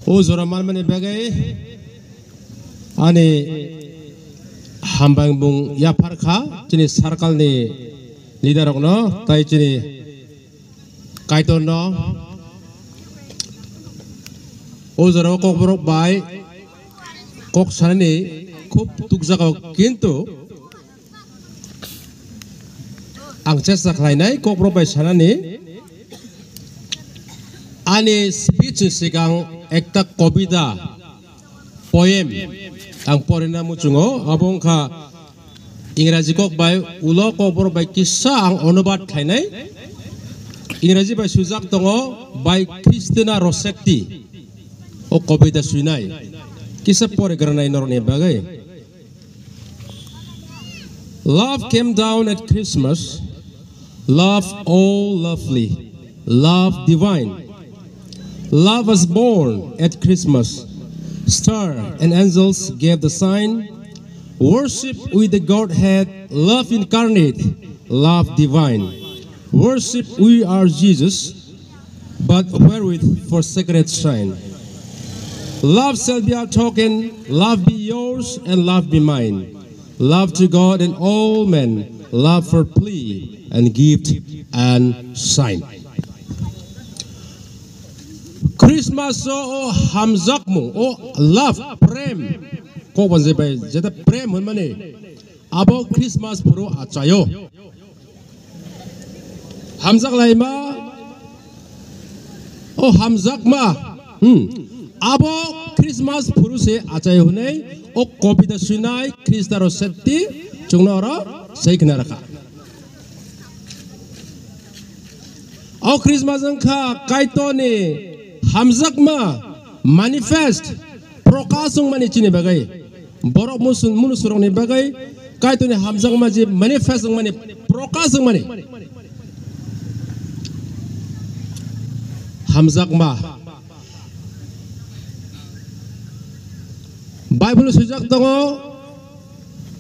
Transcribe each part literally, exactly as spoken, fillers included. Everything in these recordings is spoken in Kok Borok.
O jora manmani bagwi ani hambai bung yaphar kha chini circle ni leader rokno, tai chini Kaitor no o jora o kokborok bai kok sanani khub tukjago, kintu ang chesta khlainai kokborok bai sanani. Ani speech ni sigang ekta kobita, poem ang porina muchungo, abo wngkha Ingraji kok bai ulo kokborok bai kisa ang onubad khlainai. Ingraji bai swijak tongo, By Christina Rossetti. O kobita swinai kisa porigrwnai norokni bagwi. Love came down at Christmas, love all lovely, love divine. Love was born at Christmas. Star and angels gave the sign. Worship with the Godhead, love incarnate, love divine. Worship we are Jesus, but wherewith for sacred shrine. Love shall be our token, love be yours and love be mine. Love to God and all men, love for plea and gift and sign. Christmas o, o hamjakmung, o love, prem, kokban je bai, jeta prem hwnmani, abo Christmas phuru achaio. Hamjak laima, o hamjakma, hmm, abo Christmas phuru se achai hwnwi o kobita swinai Christa Rossetti chwngno oro sei khna rakha. O Christmas wngkha Kaitorni hamjakma manifest, prokash wngmani chini bagwi. Borok musu-, munusurokni bagwi Kaitorni hamjakma je manifest wngmani, prokash wngmani. Hamjakma. Bible swijak tongo,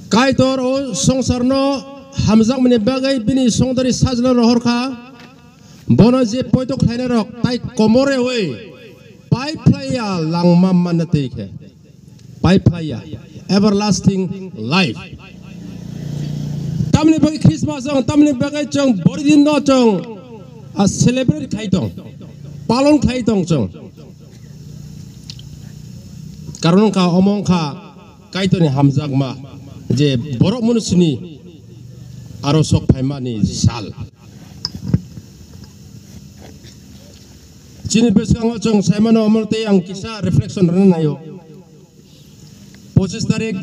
Kaitor o songsarno hamjakmani bagwi bini songdari sajla rohor kha. Bono je poito khlainai rok tai komor rewi pai phlaiya langma manna twi khe. Pai phlaiya everlasting life. Tamni bagwi Christmas chwng, tamni bagwi chwng boridin no chwng a celebrate khai tong, palon khai tong chwng. Karon wngkha, omo wngkha Kaitorni hamjakma je borok munisini aro sok phaimani sal. Chini bwskango chwng saimano omo tei ang kisa reflection rwna naio. Pochis tarik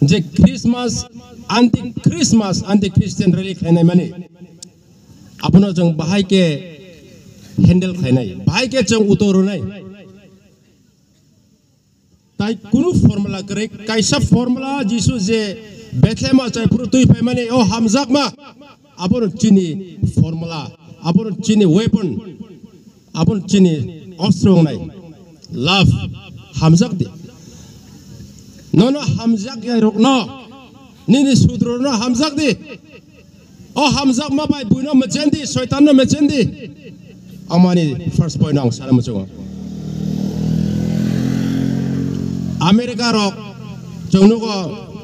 je Christmas, anti Christmas, anti Christian rally khlainai mani. Abono chwng bahai khe handle khlainai, bahai khe chwng utor rwnai. Tai kunu formula kwrwi, kaisa formula Jisu je Bethlehem achai phuru twi phaimani, o hamjakma, abono chini formula, abono chini weapon, abono chini ostro wngnai. Love, hamjak di. Nono hamjak ya rokno, nini sudro no hamjak di. O hamjakma bai buino mechen di, soitanno mechen di. Amani first point ang sana muchungo. America rok chwng nugo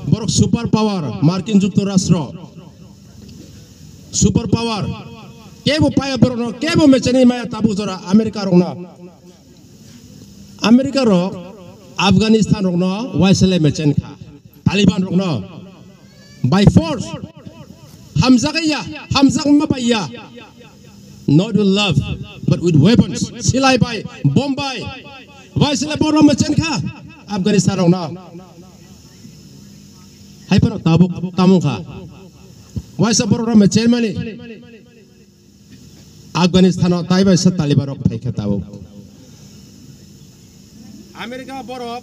borok super power, Markin Juktorastro super power. Kebo paya borokno, kebo mecheni maya tabuk jora America rokno. America rok Afghanistan rokno waisale mechen kha. Taliban rokno by force hamjagaiya, hamjakma paiya. Not with love, but with weapons. Silai bai, bomb bai. Waisale borok mechen kha Afghanistan rokno. Hai phano tabuk tamung kha. Waisa borok rok mechen mani. Afghanistan o tai bai sa Taliban rok phai kha tabuk. America borok.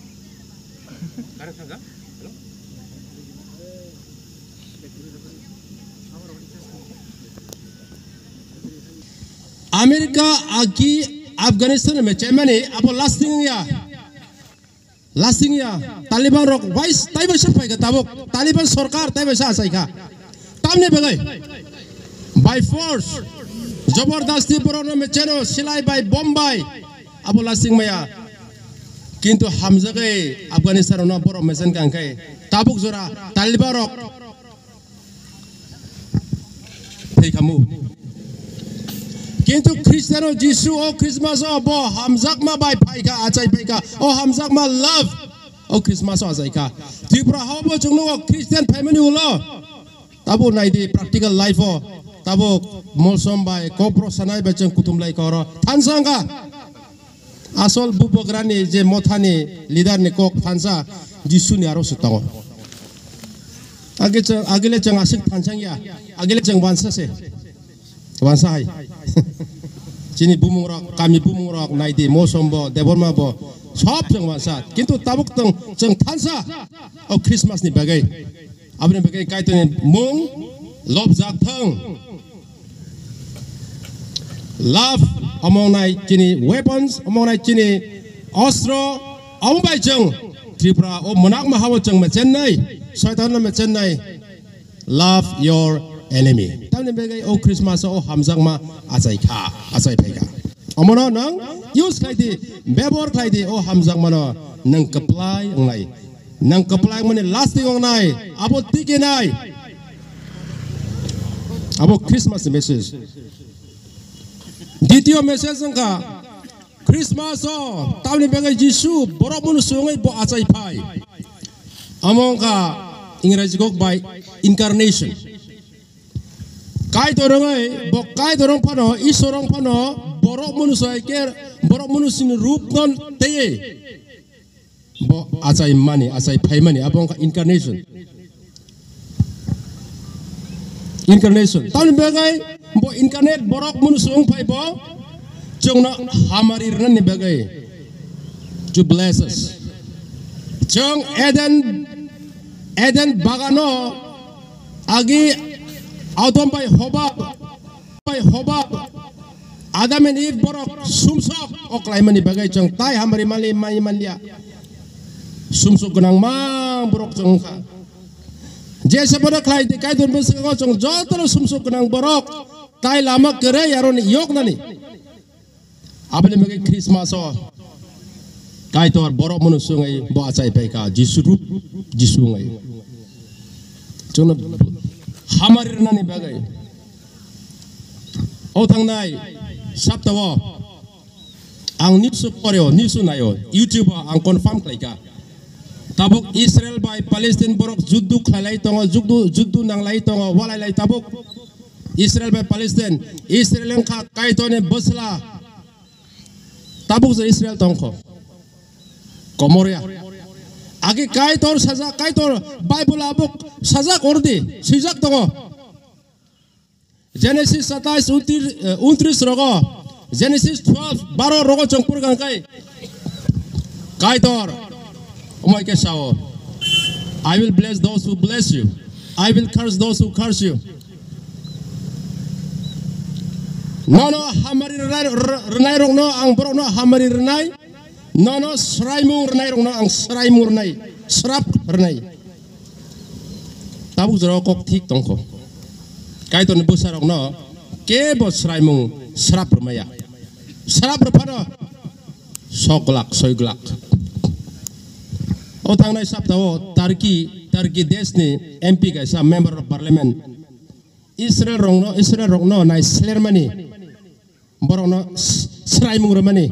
America agi Afghanistan me chemani abo lasting ya. Lasing ya, Taliban rok wais tai bai sa phai kha tabuk, Taliban sorkar tai bai sa achai kha. Tamni bagwi by force, jabardasti borok no mecheno, silai bai, bomb bai, abo lasing maya. Kintu hamjagwi Afghanistan rokno borok mesen kang khe tabuk jora Taliban rok thwi khamu. Kintu Christian o Jisu o Christmas o bo hamjakma bai phaikha, achai phaikha, o hamjakma love o Christmas o achai kha. Tripura hao bo chwng nugo Christian phaimani ulo. Tabo naidi practical life o, tabo molsom bai, kokborok sanai bai chwng kuthum lai koro. Thansa wngkha. Asol bubagrani je mothani leader ni kok thansa Jisuni aro se tongo. Age chwng, agile chwng aswk thansang ya, agile chwng wansa se. Wansa hai. Chini bumung rok, kami bumung rok naidi, molsom bo, Debbarma bo, sob chwng wansa. Kintu tabuk tong chwng thansa o Christmas ni bagwi. Aboni bagwi Kaitorni mung lobjak thang. Love omo wngnai chini weapons, omo wngnai chini ostro, omo bai chwng Tripura o mwnakma hao chwng mechennai, Soitanno mechennai. Love your enemy. Tamni bagwi o Christmas o hamjakma achai kha, achai phai kha. Omono nwng use khlai di, bebor khlai di o hamjakmano nwng kwplai wngnai. Nwng kwplai mani lasting wngnai, abo tikinai. Abo Christmas message. Ditiyo message wngkha Christmas o tamni bagwi Jisu borok munu sungwi bo achai phai. Amo wngkha Ingreji kok bai incarnation. Kaitor wngwi bo Kaitor wng phano, Isor wng phano borok munu sai khe borok munu sini rup non tei. Bo achai mani, achai phaimani, abo wngkha incarnation. Incarnation. Tamni bagwi bo incarnate borok munu sung phai bo chwngno hamari rwnani bagwi. To bless us. Chwng Eden, Eden bagano agi Adam bai Hoba bai Hoba, Adam and Eve borok sumsok o klaimani bagwi chwng tai hamari mali mai manliya. Sumsok gwnang mang borok chwng wngkha. Jesa bono khlai di Kaitor bwskango chwng jotono sumsok gwnang borok tai lama kwrwi aroni yoknani. Aboni bagwi Christmas o Kaitor borok munu sungwi bo achai paikha Jisu rup, Jisu wngwi. Chwngno hamari rwnani bagwi. O thangnai saptao ang news poreo, news naio, YouTube o ang confirm khlaikha. Tabuk Israel bai Palestine borok juddu khlailai tongo, juddu, juddu nanglai tongo, walailai tabuk Israel bai Palestine. Israel wngkha Kaitorni bwsla. Tabuk je Israel tongkho. Komoria. Agi Kaitor sajak, Kaitor Bible abuk sajak ordi, swijak tongo. Genesis satais untris, eh, untris rogo, Genesis twelve, baro rogo chwng purkang kai. Kaitor, omai ke sao, "I will bless those who bless you. I will curse those who curse you." Nono hamari rwnai, rwnai rokno ang borokno hamari rwnai. Nono swraimung rwnai rokno ang swraimung rwnai, srap rwnai. Tabuk jora kok thik tongkho. Kaitorni bwsarokno kebo swraimung srap rwmaya. Srap rwphano sok glak, soi glak. O thangnai saptao Turkey, Turkey deshni M P kaisa, Member of Parliament, Israel rokno, Israel rokno nai slermani. Borokno s-, swraimung rwmani,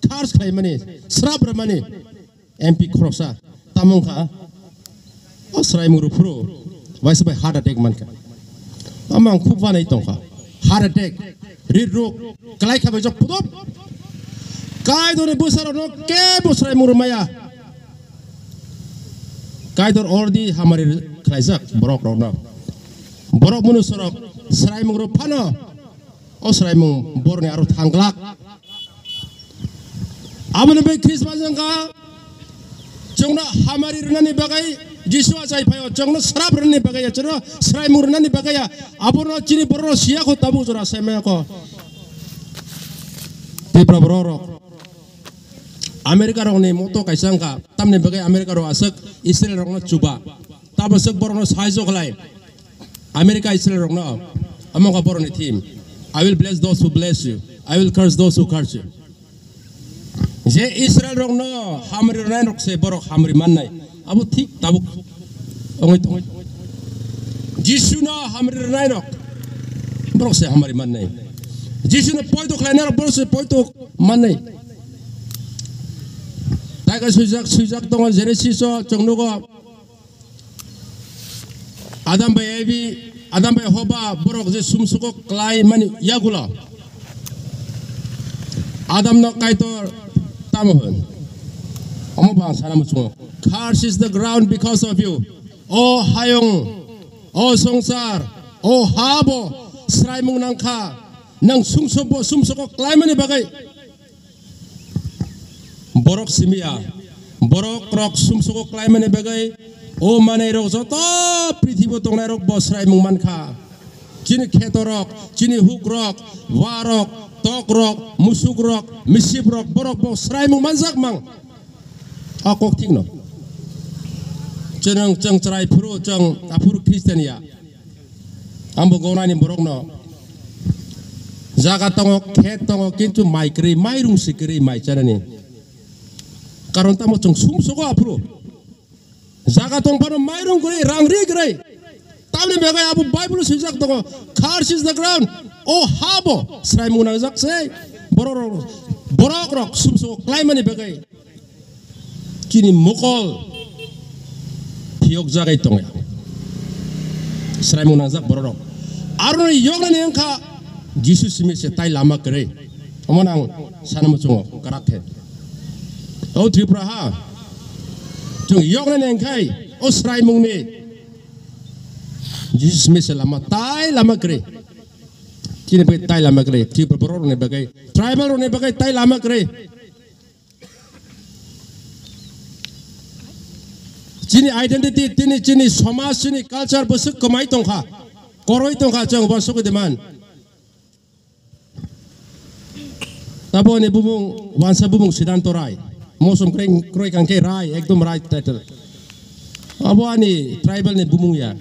curse khlaimani, srap rwmani, M P khoroksa tamo wngkha, o swraimung rwphuru waisa bai heart attack mankha. Tamo ang khuk banai tongkha, heart attack, rit rok, kwlai kha bai jok pudop. Kaitorni bwsarokno kebo swraimung rwmaya. Kaitor already hamari khlaijak borok rokno. Borok munu sorok swraimung rw phano. O swraimung borni aro thanglak. Aboni bai Christmas wngkha chwngno hamari rwnani bagwi Jisu achai phaio, chwngno srap rwnani bagwi ya, chwngno swraimung rwnani bagwi ya. Abono chini borok siya kho tabuk jora sai maya kho. Tipra borok rok. America rokni moto kaisa wngkha, tamni bagwi America rok aswk Israel rokno chuba. Tamo swk borokno sahajyo khlai. America Israel rokno, amo wngkha borokni theme. "I will bless those who bless you. I will curse those who curse you." Je Israel rokno hamri rwnai rok se borok hamri mannai. Abo thik tabuk ongoi tongo. Jisu no hamri rwnai rok borok se hamri mannai. Jisu no poito khlainai rok borok se poito mannai. Taika swijak, swijak tongo Genesis o chwng nugo. Adam bai Evi, Adam bai Hoba borok je sumsugo klai mani yagulo. Adam no Kaitor tamo hwn. Omo bang sana muchungo. Curse is the ground because of you. O hayung, o songsar, o ha bo sraimung nangkha. Nang sumsugo, sumsugo klai mani bagwi. Borok simiya, borok rok sumsugo klaimani bagwi, o manwi rok joto prithibo tongnai rok bo sraimung mankha. Chini kheto rok, chini huk rok, wa rok, tok rok, musuk rok, misip rok, borok bo sraimung manjak mang. A kok thik no. Chwng, chwng chwrai phuru, chwng aphuru Christian ya. Ambo gonani borokno jaga tongo, khet tongo, kintu mai kwrwi, mairung si kwrwi mai chanani. Karon tamo chwng sumsogo aphuru. Jaga tong phano mairung kwrwi, rang ri kwrwi. Tamni bagwi abo Bible swijak tongo, "Curse is the ground." O ha bo sraimung nangjak se. Borok rok, borok rok sumsogo klaimani bagwi. Chini mokol phiyok jagai tongya. Sraimung nangjak bororok. Aroni yoknani wngkha Jisu simi se tai lama kwrwi. Omo nang sana muchungo kwrak khe. O Tripura ha. Chwng yoknani wngkhai o sraimungni Jisu simi se lama tai lama kwrwi. Chini bagwi tai lama kwrwi. Tripura bororokni bagwi, tribal rokni bagwi tai lama kwrwi. Chini identity, tini chini somaj, chini culture bwswk kwmai tongkha, koroi tongkha, chwng bo sugwi de man. Taboni bumung, wansa bumung Siddhanto Rai, mosom kroi, kroi kangkhe Rai, ekdom right title. Abo ani tribal ni bumung ya.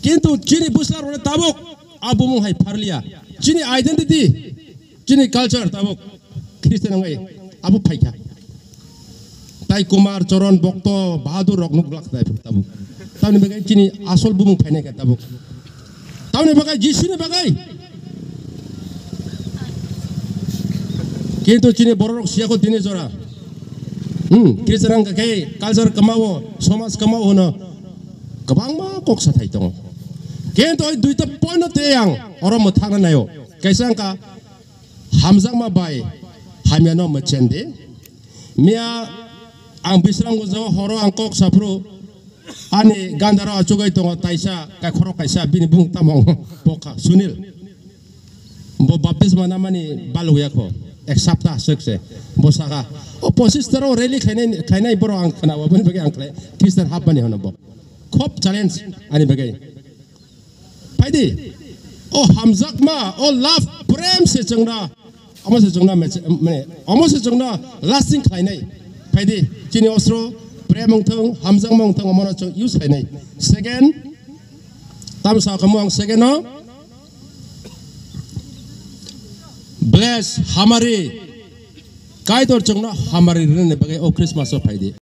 Kintu chini bwsla rokni tabuk a bumung hai pharliya. Chini identity, chini culture tabuk Christian wngwi abo phaikha. Tai Kumar, Choron, Bokto, Bahadur rok nuk glak tai tabuk. Tamni bagwi chini asol bumung phainai kha tabuk. Tamni bagwi Jisuni bagwi. Kintu chini bororok siyako dini jora. Hmm, Christian wngkha khe culture kwmao, somaj kwmao hwno. Kwbangma kok sathai tongo. Kintu oi duita point no tei ang oro mwthangna naio. Kaisa wngkha hamjakma bai hamyano mwchendi. Miya ang Bisramganj o horo ang kok saphuru ani gandaro achugwi tongo taisa, kai khorok kaisa, bini bumung tamo wngkha Sunil. Bo baptisma namani balwk ya kho, ek sapta swk se. Bo saka, "O pochis taro rally khainai, khainai borok ang khna, aboni bagwi ang khlai, Christian hapmani hwno bo." Khop challenge ani bagwi. Phaidi, o hamjakma, o love, prem se chwngna, omo se chwngna, mane, omo se chwngna lasting khlainai. Phaidi, chini ostro, prem wngthong, hamjakma wngthong, omono chwng use khlainai. Second, tamo sa khamu ang second no, bless, hamari, Kaitor chwngno hamari rwna bagwi o Christmas o phaidi.